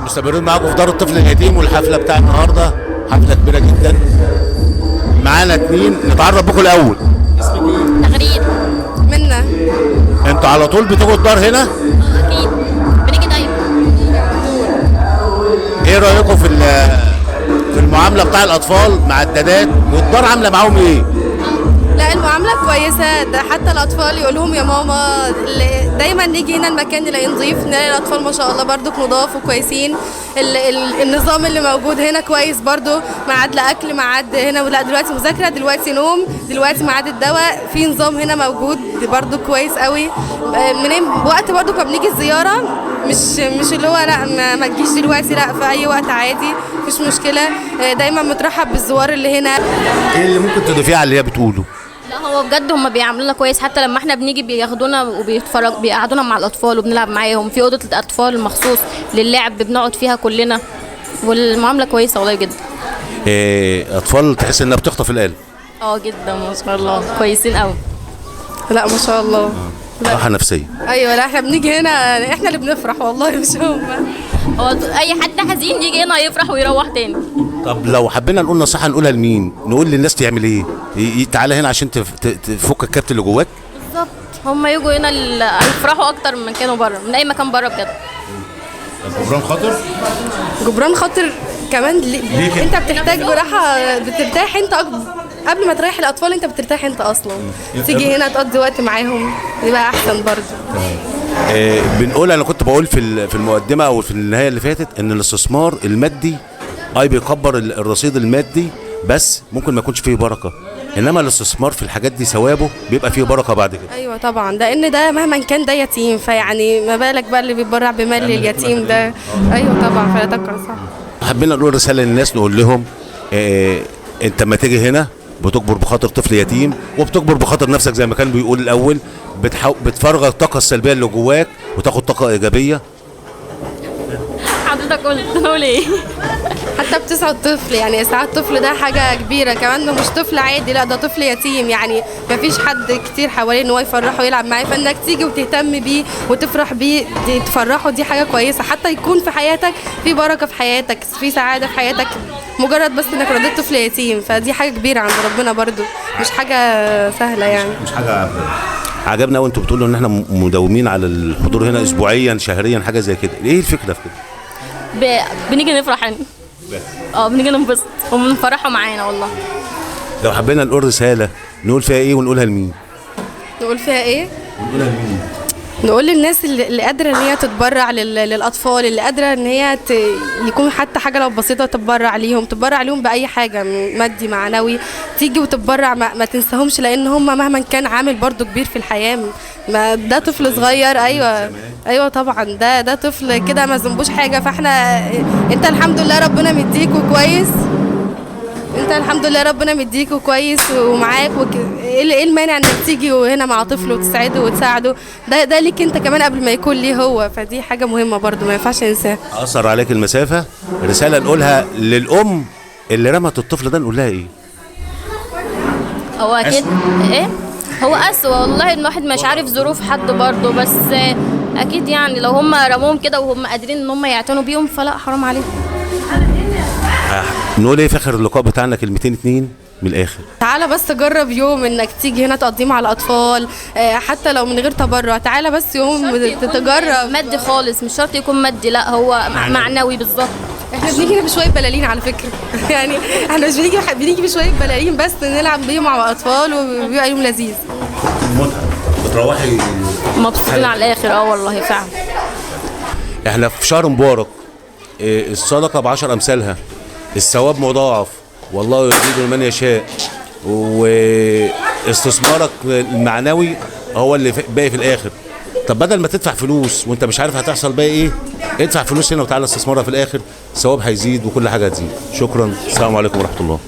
مستمرين معاكم في دار الطفل اليتيم والحفله بتاع النهارده حفلة كبيرة جدا. معانا اتنين نتعرف بكم الاول. تغريد. منا. انتوا على طول بتيجوا الدار هنا؟ اكيد بنيجي دايما. ايه رايكم في المعاملة بتاع الاطفال مع الدادات والدار عامله معاهم ايه؟ لا المعاملة كويسة، ده حتى الاطفال يقولهم يا ماما. دايما نيجي هنا المكان نلاقيه نظيف، نلاقي الاطفال ما شاء الله برضو نضاف وكويسين. النظام اللي موجود هنا كويس برضو، ميعاد لاكل، ميعاد هنا، لا دلوقتي مذاكرة، دلوقتي نوم، دلوقتي ميعاد الدواء، في نظام هنا موجود برضو كويس قوي. من وقت برضو كنا بنيجي الزيارة مش اللي هو لا ما تجيش دلوقتي، لا في اي وقت عادي مفيش مشكلة. دايما مترحب بالزوار اللي هنا. ايه اللي ممكن تضيفيه على اللي هي بتقوله؟ لا هو بجد هم بيعاملونا كويس، حتى لما احنا بنيجي بياخدونا وبيتفرج، بيقعدونا مع الاطفال وبنلعب معاهم في اوضة الاطفال مخصوص للعب بنقعد فيها كلنا، والمعاملة كويسة والله جدا. إيه اطفال تحس انها بتخطف القلب. جدا ما شاء الله كويسين قوي. لا ما شاء الله راحة نفسية. ايوه لا احنا بنيجي هنا احنا اللي بنفرح والله مش هم. هو اي حد حزين يجي هنا يفرح ويروح تاني. طب لو حبينا نقول نصيحة نقولها لمين؟ نقول للناس تعمل ايه؟ تعالى هنا عشان تفك الكبت اللي جواك. بالظبط، هم يجوا هنا يفرحوا اكتر من كانوا بره، من اي مكان بره بجد. جبران خاطر؟ جبران خاطر كمان ليه انت بتحتاج براحة، بترتاح انت قبل ما تريح الاطفال، انت بترتاح انت اصلا. تيجي هنا تقضي وقت معاهم يبقى احسن برضه. بنقول انا كنت بقول في المقدمة او في النهاية اللي فاتت ان الاستثمار المادي بيكبر الرصيد المادي، بس ممكن ما يكونش فيه بركة، انما الاستثمار في الحاجات دي ثوابه بيبقى فيه بركة بعد كده. ايوه طبعا، لان ده مهما كان ده يتيم، فيعني ما بالك بقى اللي بيتبرع بمال لليتيم ده. ايوه طبعا، فلا تقع صح. حبينا نقول رسالة للناس، نقول لهم انت لما تيجي هنا بتكبر بخاطر طفل يتيم وبتكبر بخاطر نفسك زي ما كان بيقول الاول، بتفرغ الطاقة السلبية اللي جواك وتاخد طاقة ايجابية. حضرتك قلت نقول ايه؟ حتى بتسعد طفل، يعني اسعاد طفل ده حاجة كبيرة، كمان ده مش طفل عادي، لا ده طفل يتيم، يعني مفيش حد كتير حواليه ان هو يفرحه ويلعب معاه، فانك تيجي وتهتم بيه وتفرح بيه دي تفرحه، دي حاجة كويسة، حتى يكون في حياتك في بركة، في حياتك في سعادة في حياتك، مجرد بس انك رضيت طفل يتيم، فدي حاجة كبيرة عند ربنا برضو، مش حاجة سهلة يعني. مش حاجة. عجبنا وانتوا بتقولوا ان احنا مداومين على الحضور هنا اسبوعيا شهريا حاجة زي كده، ايه الفكرة في كده؟ بنيجي نفرح هنا. بنيجي ننبسط وبنفرحوا معانا والله. لو حبينا نقول رسالة نقول فيها ايه ونقولها لمين؟ نقول فيها ايه؟ ونقولها لمين؟ نقول للناس اللي قادرة ان هي تتبرع للاطفال، اللي قادرة ان هي يكون حتى حاجة لو بسيطة تتبرع ليهم، تتبرع ليهم باي حاجة مادي معنوي، تيجي وتتبرع، ما تنساهمش، لان هم مهما كان عامل برضو كبير في الحياة. ما ده طفل صغير. ايوه ايوه طبعا، ده طفل كده ما ذنبوش حاجة، فاحنا انت الحمد لله ربنا مديك وكويس، انت الحمد لله ربنا مديك وكويس ومعاك ايه المانع انك تيجي هنا مع طفل وتساعده وتساعده؟ ده ليك انت كمان قبل ما يكون ليه هو، فدي حاجة مهمة برضو ما ينفعش ننساها. اثر عليك المسافة. رسالة نقولها للام اللي رمت الطفل ده، نقول لها ايه؟ هو اكيد ايه هو قسوة والله، الواحد مش عارف ظروف حد برضو، بس اكيد يعني لو هم رموهم كده وهم قادرين ان هم يعتنوا بيهم فلا حرام عليهم. نقول ايه في اخر اللقاء بتاعنا؟ كلمتين اتنين من الاخر. تعالى بس جرب يوم انك تيجي هنا تقضيه مع الاطفال، حتى لو من غير تبرع، تعالى بس يوم تتجرب. مادي خالص، مش شرط يكون مادي، لا هو معنوي. بالظبط. احنا بنيجي هنا بشوية بلالين على فكرة يعني احنا مش بنيجي بشوية بلالين بس نلعب بيهم مع الاطفال، وبيبقى يوم لذيذ. متعه، بتروحي مبسوطين على الاخر. والله فعلا. احنا في شهر مبارك، الصدقة ب10 امثالها، الثواب مضاعف، والله يزيد لمن يشاء، واستثمارك المعنوي هو اللي باقي في الاخر. طب بدل ما تدفع فلوس وانت مش عارف هتحصل باقي ايه، ادفع فلوس هنا وتعالى استثمارها في الاخر، الثواب هيزيد وكل حاجة هتزيد. شكرا، السلام عليكم ورحمة الله.